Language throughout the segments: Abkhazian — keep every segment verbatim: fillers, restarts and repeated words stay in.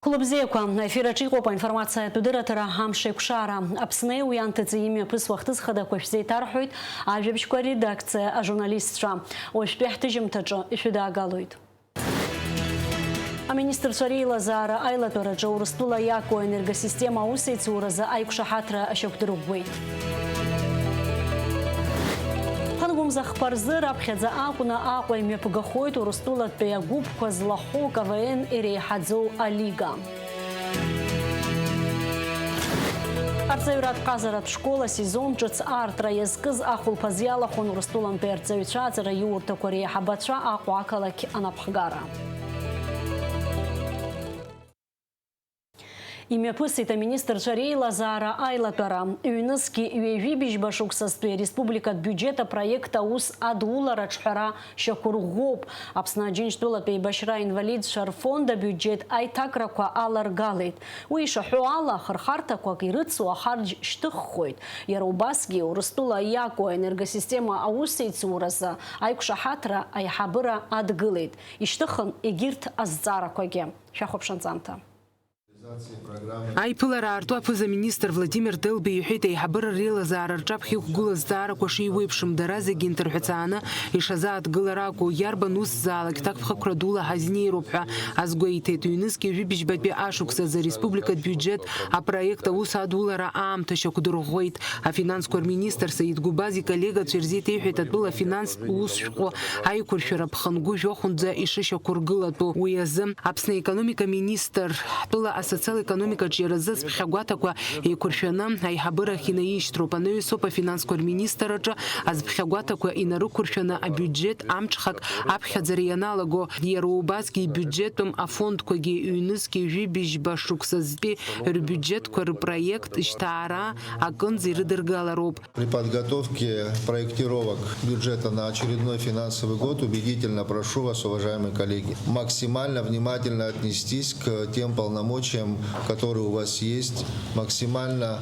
Хәлыбзиақәа, аефир аҿы иҟоуп аинформациатә дырраҭара «Амш еиқәшара». Аԥсни уи анҭыҵи имҩаԥысуа ахҭыс хадақәа шәзеиҭарҳәоит ажәабжьқәа редакциа ажурналистцәа. Уажәтәи ҳҭыжьымҭаҿы ишәыдаагалоит. Аминистрцәа реилазаара аилатәараҿы Урыстәыла иаку аенергосистема аусеицуразы аиқәшаҳаҭра ашьақәдырӷәӷәеит. Ҳангәымза хԥа рзы раԥхьаӡа акәны Аҟәа имҩаԥгахоит Урыстәылатәи агәыԥқәа злахәу К В Н иреиҳаӡоу алига. Арҵаҩратә ҟазаратә школ асезон ҿыц аартра иазкыз ахәылԥаз иалахәын Урыстәылантәи арҵаҩцәа аҵараиурҭақәа реиҳабацәа Аҟәа ақалақь анапхгара. Имҩаԥысит аминистрцәа реилазаара аилатәара. Ҩнызқьи ҩажәи быжьба шықәсазтәи ареспубликатә биуџьет апроект аус адулара аҿҳәара шьақәырӷәӷәоуп. Аԥсны Аџьынџьтәылатә еибашьра аинвалидцәа рфонд абиуџьет аиҭакрақәа аларгалеит. Уи ишаҳәо ала, хырхарҭақәак ирыцу ахарџь шьҭыххоит. Иара убасгьы Урыстәыла иаку аенергосистема аусеицуразы аиқәшаҳаҭра аиҳабыра адгылеит. Ишьҭыхын егьырҭ азҵаарақәагьы. Шәахәаԥш анҵамҭа. Аиԥылара аарту аԥыза-министр Владимир Делба иҳәеит, аиҳабыра реилазаара рҿаԥхьа иқәгылаз зҵаарақәа шиуеиԥшым, дара зегьы инҭырҳәцааны ишазааҭгылар акәу, иарбан усзаалак ҭакԥхықәра дула ҳазнеироуп ҳәа азгәеиҭеит. Ҩнызқьи ҩажәибжьбатәи ашықәс азы ареспубликатә биуџьет апроект аус адулара аамҭа шьақәдырӷәӷәеит. Афинансқәа рминистр Саид Гәыбаз иколлегацәа ирзеиҭеиҳәеит атәыла афинанстә ус шәҟәы аиқәыршәара ԥхынгәы жәохәынӡа ишышьақәыргылатәу. Уи азы Аԥсны аекономика министр ҳтәыла асоциал-економикаҿы иара зы ацԥхьагәаҭақәа еиқәыршәаны аиҳабырахь инаишьҭроуп. Анаҩсоуп афинансқәа рминистр аҿы азԥхьагәаҭақәа инарықәыршәаны абиуџьет амҽхак аԥхьаӡара ианалаго. Иара убасгьы ибиуџьеттәым афондқәагьы ҩнызқьи ҩажәи быжьба шықәсазтәи рбиуџьетқәа рпроект жьҭаара акынӡа ирыдыргалароуп. При подготовке проектировок бюджета на очередной финансовый год убедительно прошу вас, уважаемые коллеги, максимально внимательно отнестись к тем полномочиям, которые у вас есть, максимально,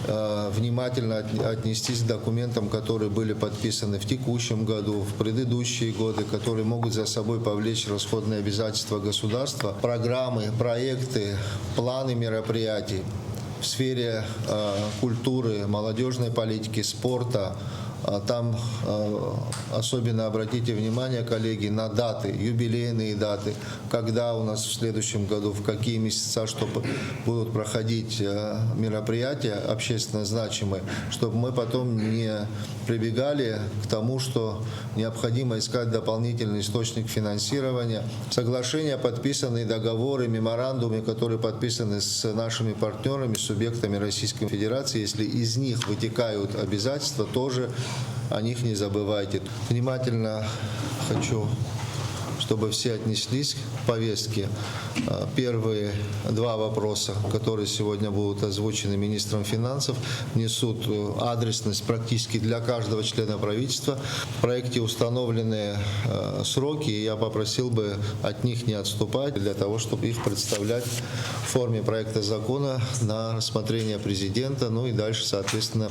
э, внимательно от-, отнестись к документам, которые были подписаны в текущем году, в предыдущие годы, которые могут за собой повлечь расходные обязательства государства. Программы, проекты, планы мероприятий в сфере, э, культуры, молодёжной политики, спорта. Э, там, э, особенно обратите внимание, коллеги, на даты, юбилейные даты, когда у нас в следующем году, в какие месяца, что п-, будут проходить, э, мероприятия общественно значимые, чтобы мы потом не прибегали к тому, что необходимо искать дополнительный источник финансирования. Соглашения, подписанные договоры, меморандумы, которые подписаны с нашими партнёрами, субъектами Российской Федерации, если из них вытекают обязательства, тоже о них не забывайте. Внимательно хочу, чтобы все отнеслись к повестке. Э, первые два вопроса, которые сегодня будут озвучены министром финансов, несут, э, адресность практически для каждого члена правительства. В проекте установлены, э, сроки, и я попросил бы от них не отступать, для того, чтобы их представлять в форме проекта закона на рассмотрение президента, ну и дальше, соответственно,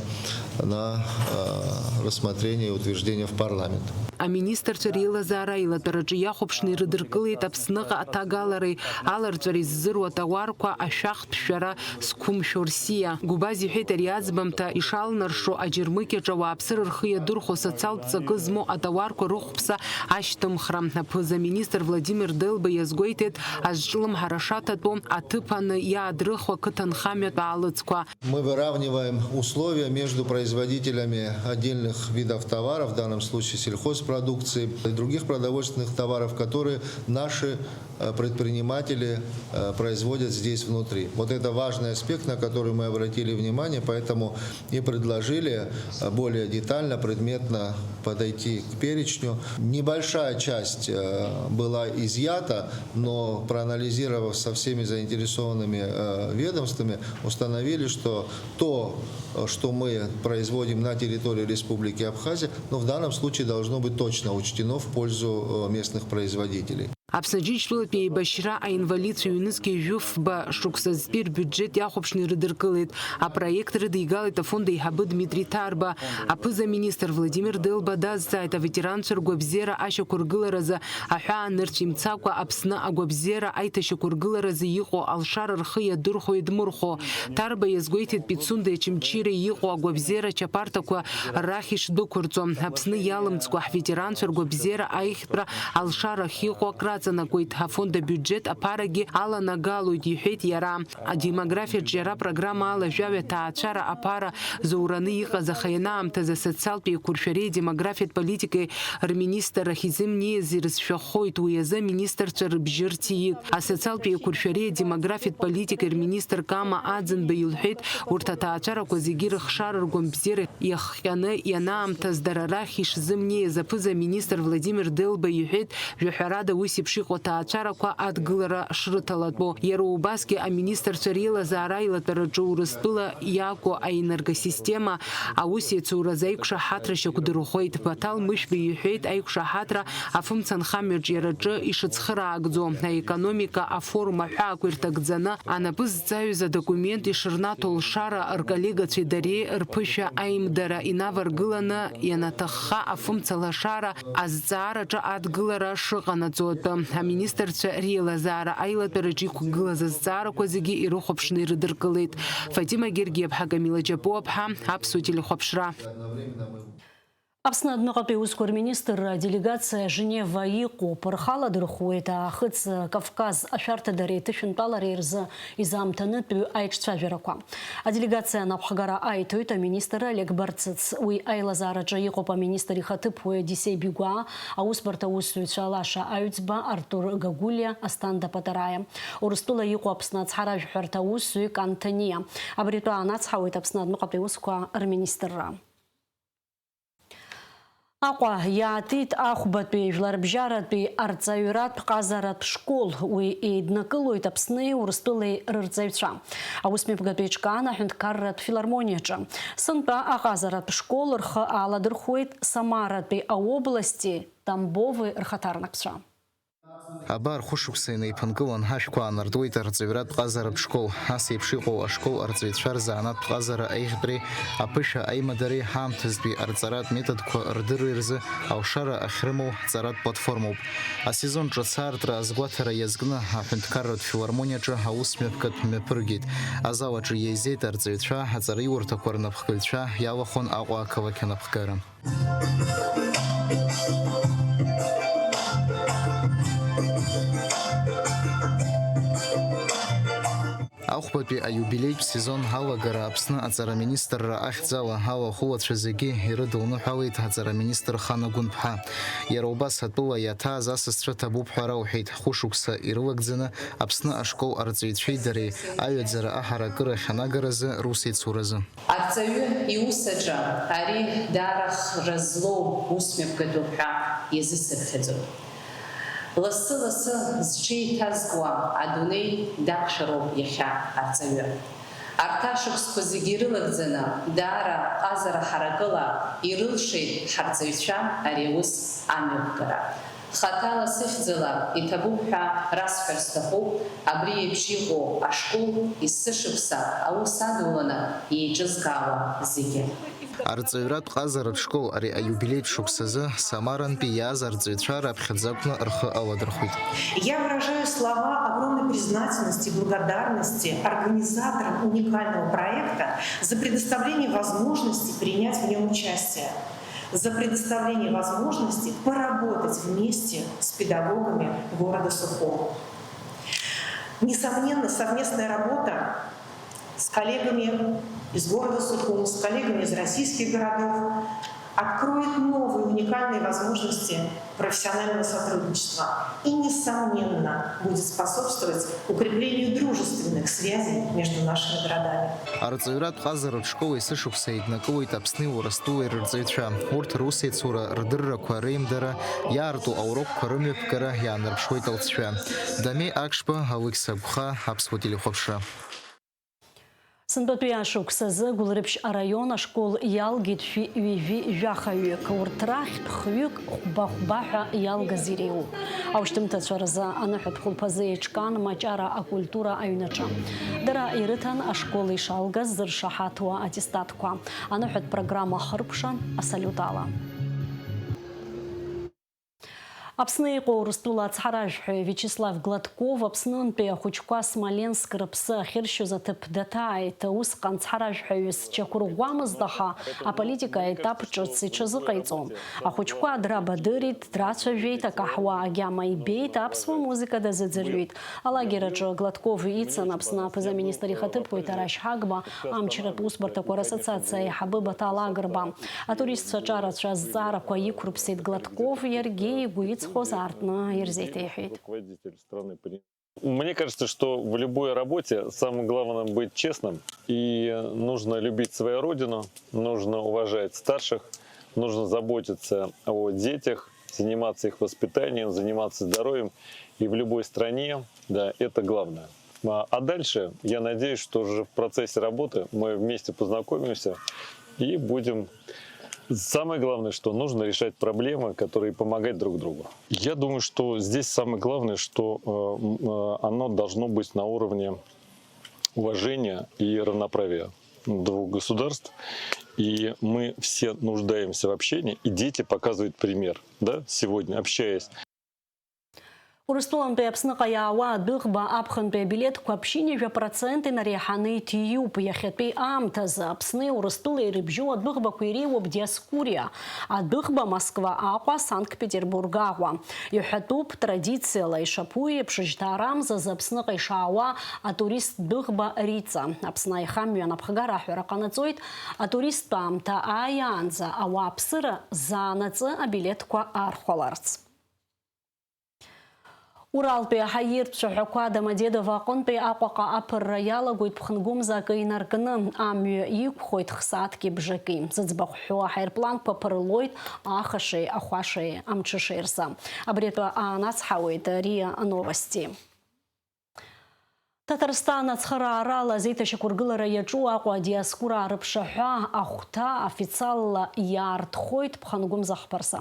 на, э, рассмотрение и утверждение в парламент. Аминистрцәа реилазаара аилатәараҿы иахәаԥшны ирыдыркылеит Аԥсныҟа аҭагалареи аларҵәареи ззыруа атауарқәа ашәахтә шәара зқәымшәо рсиа. Гәыбаз иҳәеит, ари аӡбамҭа ишалнаршо аџьармыкьаҿ ауааԥсыра рхы иадырхәо социалтә ҵакы змоу атауарқәа рыхәԥса ашьҭымхра. Аԥыза-министр Владимир Делба иазгәеиҭеит, азҿлымҳара шаҭатәу аҭыԥаны иаадрыхуа ақыҭанхамҩатә аалыҵқәа. Мы выравниваем условия между производителями отдельных видов товаров, в данном случае сельхозпродукции, и других продовольственных товаров, которые наши, э, предприниматели, э, производят здесь внутри. Вот это важный аспект, на который мы обратили внимание, поэтому и предложили, э, более детально, предметно подойти к перечню. Небольшая часть, э, была изъята, но, проанализировав со всеми заинтересованными, э, ведомствами, установили, что то, э, что мы производим на территории Республики Абхазия, ну, в данном случае должно быть точно учтено в пользу, э, местных производителей. Аԥсны Џьынџьтәылатәи еибашьра аинвалидцәа ҩнызқьи жәыфба шықәсазтәи рбиуџьет иахәаԥшны ирыдыркылеит. Апроект рыдигалеит афонд аиҳабы Дмитри Ҭарба. Аԥыза-министр Владимир Делба дазҵааит аветеранцәа ргәабзиара ашьақәыргыларазы аҳәаанырцә имцакәа Аԥсны агәабзиара аиҭашьақәыргыларазы иҟоу алшара рхы иадырхәо идмырхәо. Ҭарба иазгәеиҭеит Пицундеи Очамчыреи иҟоу агәабзиара чаԥарҭақәа рахь ишдәықәырҵо. Аԥсны иалымҵкәа ҳветеранцәа ргәабзиара аиӷьтәра алшара ахьыҟоу акраҵанакуеит, афонд абиуџьет аԥарагьы аланагалоит, иҳәеит иара. Адемографиаҿ иара апрограмма ала жәаҩа ҭаацәара аԥара зоураны иҟаз, аха ианаамҭаз асоциалтә еиқәыршәареи адемографиатә политикеи рминистррахь изымнеиз ирызшәахоит, уи азы аминистрцәа рыбжьы рҭиит. Асоциалтә еиқәыршәареи адемографиатә политикеи рминистр Кама Аӡынба илҳәеит, урҭ аҭаацәарақәа зегьы рыхшара ргәамбзиара иахҟьаны ианаамҭаз дара рахь ишзымнеиз. Аԥыза-министр Владимир Делба иҳәеит, жәаҳәарада ус еиԥш иҟоу аҭаацәарақәа адгылара шрыҭалатәу. Иара убасгьы аминистрцәа реилазаара аилатәараҿы Урыстәыла иаку аенергосистема аус иацуразы аиқәшаҳаҭра шьақәдырӷәӷәеит. Баҭал Мышәба иҳәеит, аиқәшаҳаҭра афымцанхамҩаҿ иара аҿы ишыцхыраагӡо, аекономика афорум аҳәаақәа ирҭагӡаны анапы зҵаҩыз адокумент ишырнаҭо лшара рколлегацәеи дареи рԥышәа аимдара инаваргыланы, ианаҭахха афымца лашара азҵаараҿы адгылара шыҟанаҵо атәы. Аминистрцәа реилазаара аилатәараҿы иқәгылаз азҵаарақәа зегьы ирыхәаԥшны ирыдыркылеит. Фатима Гергиаԥҳа, Камила Џьапуаԥҳа, Аԥсуа телехәаԥшра. Аԥсны адәныҟатәи аусқәа рминистрра аделегациа Женева иҟоуп. Рхы аладырхәуеит Аахыҵ Кавказ ашәарҭадареи аҭышәынтәалареи рзы изаамҭанытәу аиҿцәажәарақәа. Аделегациа анапхгара аиҭоит аминистр Олег Барцыц. Уи аилазаараҿы иҟоуп аминистр ихаҭыԥуаҩ Одиссеи Бигәаа, аусбарҭа аусзуҩцәа Лаша Аҩӡба, Артур Гагулиа, Асҭанда Патараиа. Урыстәыла иҟоу Аԥсны ацҳаражәҳәарҭа аусзуҩ Кан Ҭаниа. Абри атәы аанацҳауеит Аԥсны адәныҟатәи аусқәа рминистрра. Аҟәа иаатит Ахәбатәи жәларбжьаратәи арҵаҩратә ҟазаратә школ. Уи еиднакылоит Аԥсни Урыстәылеи рырҵаҩцәа. Аусмҩаԥгатәи еиҿкаан аҳәынҭқарратә филармониаҿы. Сынтәа аҟазаратә школ рхы аладырхәуеит Самаратәи аобласти Тамбови рхаҭарнакцәа. Абар, хәышықәса инеиԥынкылан, ҳашәқәа аанартуеит арҵаҩратә ҟазаратә школ. Ас еиԥш иҟоу ашкол арҵаҩцәа рзанааҭтә ҟазара аиӷьтәреи аԥышәа аимадареи ҳаамҭазтәи арҵаратә методқәа рдырреи рзы алшара ахьрымоу ҳҵаратә платформоуп. Асезон ҿыц аартра азгәаҭара иазкны аҳәынҭқарратә филармониаҿы аусмҩаԥгатә мҩаԥыргеит. Азал аҿы еизеит арҵаҩцәа, аҵараиурҭақәа рнапхгаҩцәа, иалахәын Аҟәа ақалақь анапхгара. Ахәбатәи аиубилеитә сезон алагара Аԥсны аҵара министрра ахьӡала алахәылацәа зегьы ирыдылныҳәалеит аҵара министр Хана Гәынԥҳа. Иара убас атәыла иаҭааз асасцәа ҭабуп ҳәа рауҳәеит, хәышықәса ирылагӡаны Аԥсны ашкол арҵаҩцәеи дареи аҩаӡара аҳаракыра ахьанагаразы русеицуразы. Арҵаҩы иус аҿы ари даара хра злоу усмҩаԥгатәуп ҳәа иазысыԥхьаӡоит. Лассы-лассы зҽеиҭазкуа адунеи дақәшәароуп иахьа арҵаҩы. Арҭ ашықәсқәа зегьы ирылагӡаны, даара ҟазара ҳаракыла ирылшеит ҳарҵаҩцәа ари аус амҩаԥгара. Хаҭала сыхьӡала иҭабуп ҳәа расҳәар сҭахуп, абри еиԥш иҟоу ашкол есышықәса аус адуланы еиҿызкаауа зегьы. Арҵаҩратә ҟазаратә школ ари аиубилеитә шықәсазы Самарантәи иааз арҵаҩцәа раԥхьаӡа акәны рхы аладырхәит. Я выражаю слова огромной признательности и благодарности организаторам уникального проекта за предоставление возможности принять в нем участие, за предоставление возможности поработать вместе с педагогами города Сухума. Несомненно, совместная работа с коллегами из города Сухум, с коллегами из российских городов откроет новые уникальные возможности профессионального сотрудничества и, несомненно, будет способствовать укреплению дружественных связей между нашими городами. Арҵаҩратә ҟазаратә школ есышықәса еиднакылоит Аԥсни Урыстәылеи рырҵаҩцәа. Урҭ русеицура, рдыррақәа реимдара, иаарту аурокқәа рымҩаԥгара иаанарԥшуеит алҵшәа. Дамеи Акшба, Алықьса Гәха, Аԥсуа телехәаԥшра. Сынтәатәи ашықәсазы Гәылрыԥшь араион ашкол иалгеит шәи ҩажәи жәахаҩык. Урҭ рахьтә хҩык хәба-хәба ҳәа иалгаз иреиуоуп. Аушьҭымҭацәа рзы аныҳәатә хәылԥазы еиҿкаан Маҷара акультура аҩнаҿы. Дара ирыҭан ашкол ишалгаз зыршаҳаҭуа аттестатқәа. Аныҳәатә программа ахыркәшан асалиут ала. Аԥсны иҟоу Урыстәыла ацҳаражәҳәаҩ Виачеслав Гладков Аԥснынтәи ахәыҷқәа Смоленск рыԥсы ахьыршьоз аҭыԥ даҭааит. Усҟан цҳаражәҳәаҩыс дшьақәырӷәӷәамызт, аха аполитика аетап ҿыц иҽазыҟаиҵон. Ахәыҷқәа дра бадырит, драцәажәеит, акаҳуа агьама ибеит, аԥсуа музыка дазыӡырҩит. Алагер аҿы Гладков ицын Аԥсны аԥыза-министр ихаҭыԥуаҩ Тарашь Ҳагба, амчратә усбарҭақәа рассоциациа аиҳабы Баҭал Агрба. Атуристцәа аҿарацәа азҵаарақәа иқәрыԥсеит Гладков, иаргьы игәы иҵхоз аартны ирзеиҭеиҳәеит. Мне кажется, что в любой работе самым главным быть честным, и нужно любить свою родину, нужно уважать старших, нужно заботиться о детях, заниматься их воспитанием, заниматься здоровьем, и в любой стране, да, это главное. А, а дальше, я надеюсь, что уже в процессе работы мы вместе познакомимся и будем... Самое главное, что нужно решать проблемы, которые помогать друг другу. Я думаю, что здесь самое главное, что, э, м, э, оно должно быть на уровне уважения и равноправия двух государств. И мы все нуждаемся в общении, и дети показывают пример, да, сегодня, общаясь. Урыстәылантәи Аԥсныҟа иаауа адәыӷба аԥхынтәи абилеҭқәа ԥшьынҩажәа процент инареиҳаны иҭиуп. Иахьатәи аамҭазы Аԥсни Урыстәылеи ирыбжьоу адәыӷбақәа иреиуоуп Диоскуриа адәыӷба, Москва Аҟәа, Санкт-Петербург Аҟәа. Иҳәатәуп, традициала ишаԥу еиԥш, жьҭаарамзазы Аԥсныҟа ишаауа атурист дәыӷба Риҵа. Аԥсны аихамҩа анапхгара аҳәара ҟанаҵоит, атуристтә аамҭа ааиаанӡа ауааԥсыра заанаҵы абилеҭқәа архәаларц. Уралтәи аҳаиртә цәаҳәақәа Домодедово аҟынтәи Аҟәаҟа аԥырра иалагоит ԥхынгәымза акы инаркны. Амҩа иқәхоит х-сааҭки бжаки. Зыӡбахә ҳәоу аҳаирпланқәа ԥырлоит ахашеи ахәашеи амҽышеи рзы. Абри атәы аанацҳауеит РИА Новости. Ҭаҭарсҭан ацхыраарала азеиҭашьақәыргылара иаҿу Аҟәа адиаскура арыԥшаҳәа ахәҭа официалла иаартхоит ԥхынгәымза хԥа рзы.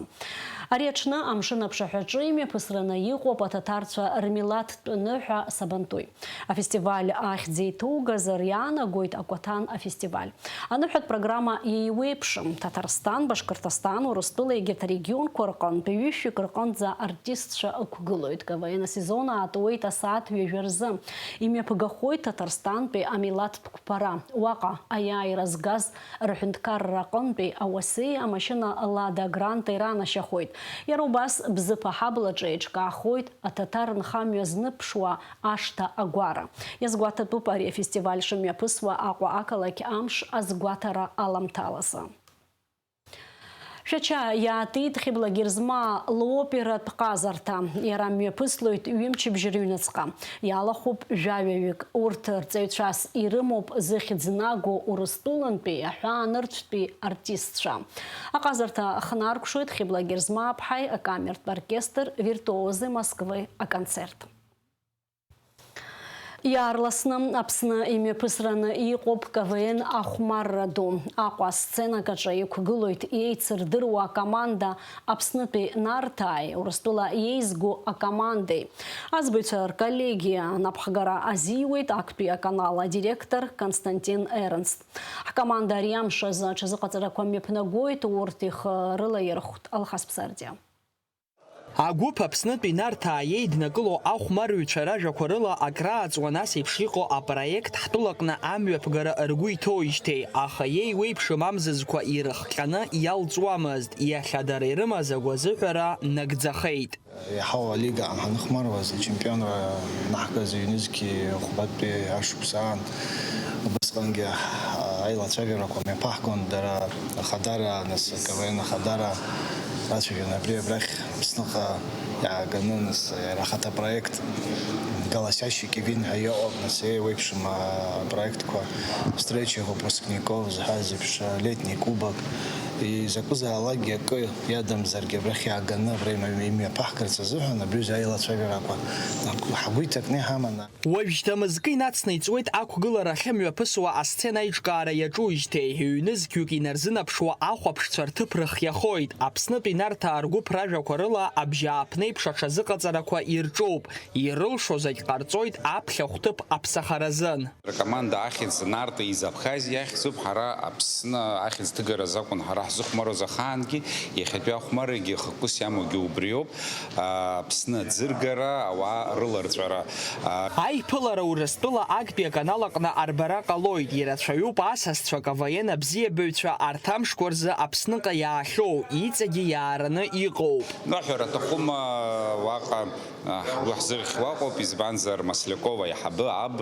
Ари аҽны амшын аԥшаҳәаҿы имҩаԥысраны иҟоуп аҭаҭарцәа рмилаҭтә ныҳәа Сабантуи. Афестиваль ахьӡ еиҭоугазар иаанагоит акәаҭан афестиваль. Аныҳәатә программа еиуеиԥшым. Ҭаҭарсҭан, Башқырҭыстан, Урыстәыла егьырҭ арегионқәа рҟынтә ҩышәҩык рҟынӡа артистцәа ықәгылоит. КВН асезон аатуеит асааҭ ҩажәа рзы. Имҩаԥгахоит Ҭаҭарсҭантәи амилаҭтә қәԥара. Уаҟа аиааира згаз рҳәынҭқарра аҟынтәи ауасеи амашьына Лада Гранта иранашьахоит. Иара убас Бзыԥ аҳаблаҿы еиҿкаахоит аҭаҭар нхамҩа зныԥшуа ашҭа агәара. Иазгәаҭатәуп ари афестиваль шымҩаԥысуа Аҟәа ақалақь амш азгәаҭара аламҭалазы. Шәача иаатит Хьыбла Герзмаа лоператә ҟазарҭа. Иара мҩаԥыслоит ҩымчыбжь рыҩныҵҟа. Иалахәуп жәаҩаҩык. Урҭ рҵаҩцәас ирымоуп зыхьӡ наго Урыстәылантәи аҳәаанырцәтәи артистцәа. Аҟазарҭа хнаркәшоит Хьыбла Герзмааԥҳаи акамертә оркестр Виртуозы Москвы аконцерт. Иаарласны Аԥсны имҩаԥысраны иҟоуп КВН ахәмарра ду. Аҟәа асценак аҿы иқәгылоит еицырдыруа акоманда Аԥснытәи Нарҭааи Урыстәыла иеизго акомандеи. Аӡбаҩцәа рколлегиа напхгара азиуеит актәи аканал адиректор Константин Эрнст. Ҳкоманда ари амш азы аҽазыҟаҵарақәа мҩаԥнагоит, урҭ ихы рылаирхәт Алхас Бзардиа. Агәыԥ Аԥснытәи Нарҭаа иеиднакыло ахәмарыҩцәа ражәақәа рыла акрааҵуан ас еиԥш иҟоу апроект ҳтәылаҟны амҩаԥгара ргәы иҭоуижьҭеи, аха иеиуеиԥшым амзызқәа ирыхҟьаны иалҵуамызт, иахьа дара ирымаз агәазыҳәара нагӡахеит. Иаҳау алигаҟны ҳаныхәмаруаз, ачемпионра наҳгаз ҩнызқьи хәбатәи ашықәс аан, убасҟангьы аилацәажәарақәа мҩаԥаҳгон, дара ахадара, нас КВН ахадара рацәажәон, абри абрахь Аԥсныҟа иааганы, нас иара ахаҭа проект Голосящий Кевин ҳәа иҟоуп, нас еиуеиԥшым апроектқәа, встреча выпускников зҳәаз еиԥш, летний кубок, изакәызаалакгьы акы иадамзаргьы абрахь иааганы абра имҩаԥаҳгарц азыҳәан абри аҩыза аилацәажәарақәа ҳагәы иҭакны иҳаман. Уажәшьҭа мызкы инацны иҵуеит ақәгылара ахьымҩаԥысуа асцена аиҿкаара иаҿуижьҭеи, ҩнызқьҩык инарзынаԥшуа ахәаԥшцәа рҭыԥ рыхиахоит, Аԥснытәи Нарҭаа ргәыԥ ражәақәа рыла абжьааԥнеиԥш аҽазыҟаҵарақәа ирҿоуп, ирылшо зегь ҟарҵоит аԥхьахә ҭыԥ аԥсахаразын. Ркоманда ахьӡ Нарҭаа из Абхазиа ахьӡуп, ҳара Аԥсны ахьӡ ҭыгаразы акәын ҳара ҳзыхәмаруаз ахаангьы, иахьатәи ахәмаррагьы хықәкыс иамоугьы убриоуп. Аԥсны аӡыргара, ауаа рыларҵәара. Аиԥылара Урыстәыла актәи аканал аҟны арбара ҟалоит, ирацәаҩуп асасцәа, КВН абзиабаҩцәа арҭ амшқәа рзы Аԥсныҟа иаахьоу, иҵегьы иаараны иҟоуп. Аҳәара аҭахума, уаҟа ҳгәы ҳзырхьуа ыҟоуп, избанзар Масляков аиҳабы аб,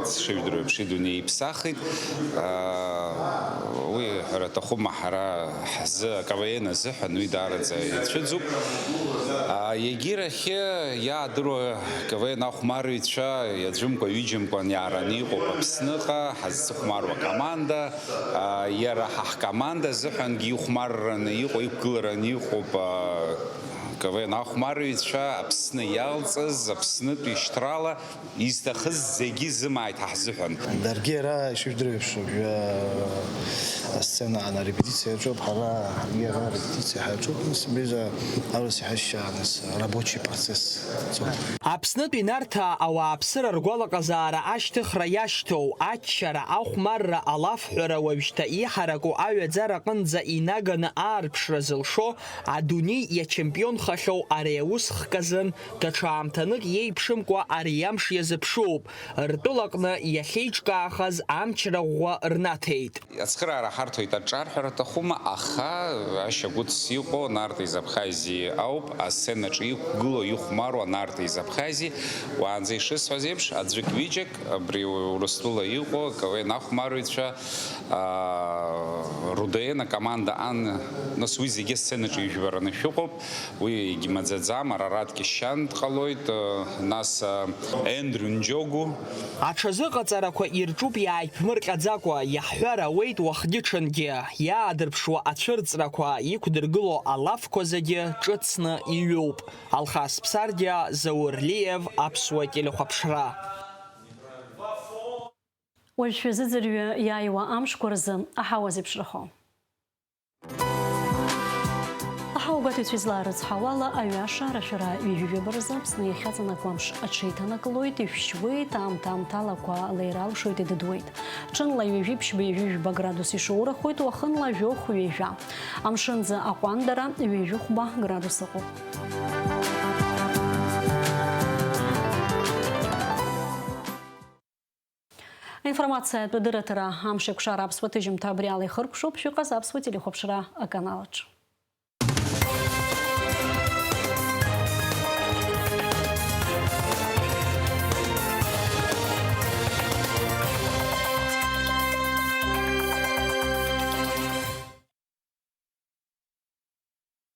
дшыжәдыруа еиԥш идунеи иԥсахит. Уи ҳәара аҭахума, ҳара ҳзы, КВН азыҳәан уи даараӡа ицәыӡуп. Егьирахь иаадыруа КВН ахәмарыҩцәа аӡәымкәа-ҩыџьамкәан иаараны иҟоуп Аԥсныҟа, ҳазцыхәмаруа команда, иара ҳа ҳкоманда азыҳәангьы ихәмарраны иҟоу, иқәгылараны иҟоуп. КВН ахәмарыҩцәа Аԥсны иалҵыз, Аԥснытәи шьҭрала изҭахыз зегьы изымааит ҳа ҳзыҳәан. Даргьы ара ишыжәдыруа еиԥш, уажәы асцена аан арепетициа иаҿуп, ҳара ҳаргьы ара арепетициа ҳаҿуп, нас абри аҩыза аурыс иҳәашьа, нас рабочий процесс цоит. Аԥснытәи Нарҭаа ауааԥсыра ргәалаҟазаара ашьҭыхра иашьҭоу, аччара, ахәмарра, алафҳәара уажәшьҭа иҳараку аҩаӡара аҟынӡа инаганы аарԥшра зылшо, адунеи иачемпионхахьоу ари аус хк азын даҽа аамҭанык иеиԥшымкәа ари амш иазыԥшуп. Ртәылаҟны иахьеиҿкаахаз амчра ӷәӷәа рнаҭеит. Ацхыраара ҳарҭоит аҿар ҳәара аҭахума, аха ашьагәыҭс иҟоу Нарҭаа из Абхазиа ауп, асценаҿы иқәгылоу, ихәмаруа Нарҭаа из Абхазиа. Уаанӡа ишысҳәаз еиԥш, аӡәык-ҩыџьак абри Урыстәыла иҟоу КВН ахәмарыҩцәа, аа, Рудена команда аан, нас уи зегьы асценаҿы ижәбараны шәыҟоуп. Уи егьмаӡаӡам, Арарат Кьышьан дҟалоит, нас Ендрю Нџьогу. Аҽазыҟаҵарақәа ирҿуп иааиԥмырҟьаӡакәа, иаҳҳәар ауеит уахгьы-ҽынгьы, иаадырԥшуа ацәырҵрақәа, иқәдыргыло алафқәа зегьы ҿыцны иҩуп. Алхас Ԥсардиа, Заур Лиев, Аԥсуа телехәаԥшра. Уажә шәазыӡырҩы иааиуа амшқәа рзы аҳауа зеиԥшрахо. Аҳауагәаҭаҩцәа излаарыцҳауала, аҩаша арашәара ҩажәи жәаба рзы Аԥсны иахьаҵанакуа амш аҽеиҭанакылоит, ишәшьуеит, аамҭа-аамҭалақәа леира алшоит, идыдуеит. Ҽынла ҩажәи ԥшьба, ҩажәи жәба градус ишоурахоит, уахынла жәохә-ҩажәа. Амшынӡы аҟәандара ҩажәи хәба градус ыҟоуп. Аинформациатә дырраҭара амшеикәшара аԥсуа ҭыжьымҭа абри ала ихыркәшоуп, шәыҟаз аԥсуа телехәаԥшра аканалаҿ.